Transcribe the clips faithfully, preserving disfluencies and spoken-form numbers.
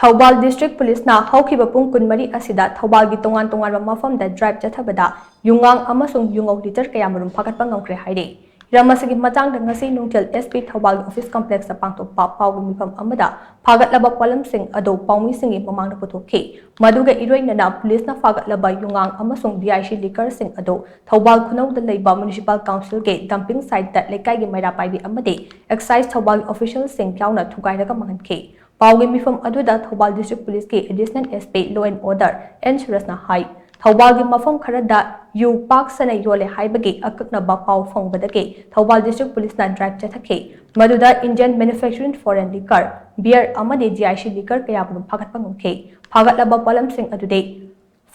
Thoubal District Police ꯅ ꯍꯧꯈꯤꯕ ꯄꯨꯡ ꯀꯨꯟꯃꯔꯤ ꯑꯁꯤꯗ ꯊꯧꯕꯥꯜꯒꯤ ꯇꯣꯉꯥꯟ ꯇꯣꯉꯥꯟꯕ ꯃꯐꯝꯗ drive ꯆꯠꯊꯕꯗ ꯌꯨꯉꯥꯡ ꯑꯃꯁꯨꯡ ꯌꯨꯉꯧ litre ꯀꯌꯥꯃꯔꯨꯝ ꯐꯥꯒꯠꯄ ꯉꯝꯈ꯭ꯔꯦ ꯍꯥꯏꯔꯤ꯫ ꯍꯤꯔꯝ ꯑꯁꯤꯒꯤ ꯃꯇꯥꯡꯗ ꯉꯁꯤ ꯅꯨꯡꯊꯤꯜ S P ꯊꯧꯕꯥꯜꯒꯤ office complex ꯇ ꯄꯥꯡꯊꯣꯛꯄ ꯄꯥꯎꯒꯤ ꯃꯤꯐꯝ ꯑꯃꯗ ꯐꯥꯒꯠꯂꯕ ꯄꯣꯠꯂꯝꯁꯤꯡ ꯑꯗꯨ ꯄꯥꯎꯃꯤꯁꯤꯡꯒꯤ ꯃꯃꯥꯡꯗ ꯄꯨꯊꯣꯛꯈꯤ꯫ ꯃꯗꯨꯒ ꯏꯔꯣꯏꯅꯅ police ꯅ ꯐꯥꯒꯠꯂꯕ ꯌꯨꯉꯥꯡ ꯑꯃꯁꯨꯡ D I C liquor ꯁꯤꯡ ꯑꯗꯨ ꯊꯧꯕꯥꯜ ꯈꯨꯅꯧꯗ ꯂꯩꯕ Municipal Council ꯒꯤ dumping site ꯇ ꯂꯩꯀꯥꯏꯒꯤ ꯃꯩꯔꯥ ꯄꯥꯏꯕꯤ ꯑꯃꯗꯤ excise ꯊꯧꯕꯥꯜꯒꯤ official ꯁꯤꯡ ꯌꯥꯎꯅ ꯊꯨꯒꯥꯏꯔꯒ ꯃꯥꯡꯍꯟꯈꯤ꯫ ꯄꯥꯎꯒꯤ ꯃꯤꯐꯝ ꯑꯗꯨꯗ ꯊꯧꯕꯥꯜ District Police ꯀꯤ Additional S P Law and Order N ꯁꯨꯔꯖꯅ ꯍꯥꯏ, ꯊꯧꯕꯥꯜꯒꯤ ꯃꯐꯝ ꯈꯔꯗ ꯌꯨ ꯄꯥꯛ ꯁꯟꯅ ꯌꯣꯜꯂꯦ ꯍꯥꯏꯕꯒꯤ ꯑꯀꯛꯅꯕ ꯄꯥꯎ ꯐꯪꯕꯗꯒꯤ ꯊꯧꯕꯥꯜ District Police ꯅ drive ꯆꯠꯊꯈꯤ꯫ ꯃꯗꯨꯗ Indian manufacturing foreign liquor, beer ꯑꯃꯗꯤ D I C liquor ꯀꯌꯥꯃꯔꯨꯝ ꯐꯥꯒꯠꯄ ꯉꯝꯈꯤ꯫ ꯐꯥꯒꯠꯂꯕ ꯄꯣꯠꯂꯝꯁꯤꯡ ꯑꯗꯨꯗꯤ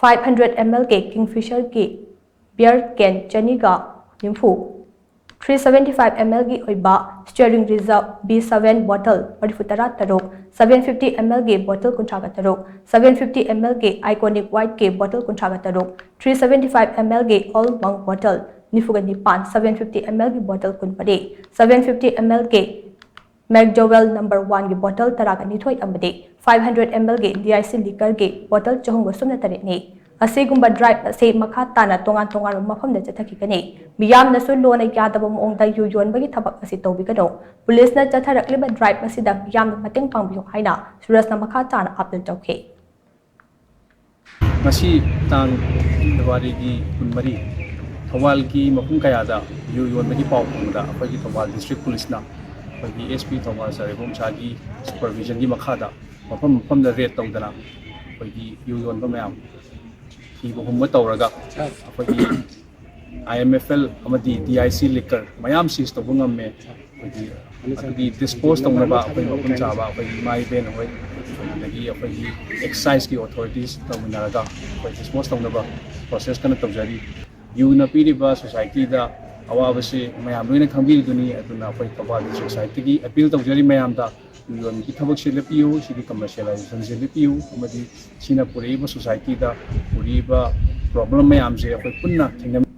five hundred M L ꯒꯤ Kingfisher ꯒꯤ beer can ꯆꯅꯤꯒ ꯅꯤꯐꯨ, three seventy five M L ꯒꯤ ꯑꯣꯏꯕ Sterling Reserve B seven bottle ꯃꯔꯤꯐꯨ ꯇꯔꯥ ꯇꯔꯨꯛ, seven fifty M L ꯒꯤ bottle ꯀꯨꯟꯊ꯭ꯔꯥꯒ ꯇꯔꯨꯛ, seven fifty M L ꯒꯤ Iconic White ꯀꯤ bottle ꯀꯨꯟꯊ꯭ꯔꯥꯒ ꯇꯔꯨꯛ, three seventy five M L ꯒꯤ Old Monk bottle ꯅꯤꯐꯨꯒ ꯅꯤꯄꯥꯟ, seven fifty M L ꯒꯤ bottle ꯀꯨꯟꯃꯔꯤ, seven fifty M L ꯒꯤ McDowell number one ꯒꯤ bottle ꯇꯔꯥꯒ ꯅꯤꯊꯣꯏ ꯑꯃꯗꯤ five hundred M L ꯒꯤ D I C liquor ꯒꯤ bottle ꯆꯍꯨꯝꯒ ꯁꯨꯞꯅ ꯇꯔꯦꯠꯅꯤ꯫ ꯑꯁꯤꯒꯨꯝꯕ drive ꯑꯁꯤ ꯃꯈꯥ ꯇꯥꯅ ꯇꯣꯉꯥꯟ ꯇꯣꯉꯥꯟꯕ ꯃꯐꯝꯗ ꯆꯠꯊꯈꯤꯒꯅꯤ꯫ ꯃꯤꯌꯥꯝꯅꯁꯨ ꯂꯣꯟꯅ ꯌꯥꯗꯕ ꯃꯑꯣꯡꯗ ꯌꯨ ꯌꯣꯟꯕꯒꯤ ꯊꯕꯛ ꯑꯁꯤ ꯇꯧꯕꯤꯒꯅꯨ꯫ Police ꯅ ꯆꯠꯊꯔꯛꯂꯤꯕ drive ꯑꯁꯤꯗ ꯃꯤꯌꯥꯝꯅ ꯃꯇꯦꯡ ꯄꯥꯡꯕꯤꯌꯨ ꯍꯥꯏꯅ ꯁꯨꯔꯖꯅ ꯃꯈꯥ ꯇꯥꯅ appeal ꯇꯧꯈꯤ꯫ ꯉꯁꯤ ꯇꯥꯡ, February ꯒꯤ ꯀꯨꯟꯃꯔꯤ, ꯊꯧꯕꯥꯜꯒꯤ ꯃꯐꯝ ꯀꯌꯥꯗ ꯌꯨ ꯌꯣꯟꯕꯒꯤ ꯄꯥꯎ ꯐꯪꯕꯗ ꯑꯩꯈꯣꯏꯒꯤ ꯊꯧꯕꯥꯜ District Police ꯅ ꯑꯩꯈꯣꯏꯒꯤ S P ꯊꯧꯕꯥꯜ ꯁꯔ ꯏꯕꯣꯝꯆꯥꯒꯤ supervision ꯒꯤ ꯃꯈꯥꯗ ꯃꯐꯝ ꯃꯐꯝꯗ raid ꯇꯧꯗꯅ ꯑꯩꯈꯣꯏꯒꯤ ꯌꯨ ꯌꯣꯟꯕ ꯃꯌꯥꯝ ꯊꯤꯕ ꯍꯨꯝꯕ ꯇꯧꯔꯒ ꯑꯩꯈꯣꯏꯒꯤ I M F L ꯑꯃꯗꯤ D I C liquor ꯃꯌꯥꯝ seize ꯇꯧꯕ ꯉꯝꯃꯦ꯫ ꯑꯩꯈꯣꯏꯒꯤ ꯑꯗꯨꯒꯤ dispose ꯇꯧꯅꯕ ꯑꯩꯈꯣꯏ ꯃꯐꯝ ꯆꯥꯕ ꯑꯩꯈꯣꯏꯒꯤ ꯏꯃꯥ ꯏꯕꯦꯟ ꯍꯣꯏ, ꯑꯗꯒꯤ ꯑꯩꯈꯣꯏꯒꯤ excise ꯀꯤ authorities ꯇꯧꯃꯤꯟꯅꯔꯒ ꯑꯩꯈꯣꯏ dispose ꯇꯧꯅꯕ process ꯀꯟꯅ ꯇꯧꯖꯔꯤ꯫ ꯌꯨꯅ ꯄꯤꯔꯤꯕ society ꯗ ꯑꯋꯥꯕꯁꯤ ꯃꯌꯥꯝ ꯂꯣꯏꯅ ꯈꯪꯕꯤꯔꯤꯗꯨꯅꯤ꯫ ꯑꯗꯨꯅ ꯑꯩꯈꯣꯏ ꯊꯧꯕꯥꯜ District Society ꯗꯒꯤ appeal ꯇꯧꯖꯔꯤ ꯃꯌꯥꯝꯗ, ꯌꯨ ꯌꯣꯟꯕꯒꯤ ꯊꯕꯛꯁꯤ ꯂꯦꯞꯄꯤꯌꯨ, ꯁꯤꯒꯤ commercialization ꯁꯦ ꯂꯦꯞꯄꯤꯌꯨ, ꯑꯃꯗꯤ ꯁꯤꯅ ꯄꯨꯔꯛꯏꯕ society ꯗ ꯄꯨꯔꯛꯏꯕ problem ꯃꯌꯥꯝꯁꯦ ꯑꯩꯈꯣꯏ ꯄꯨꯟꯅ ꯊꯦꯡꯅꯃꯤꯟꯅ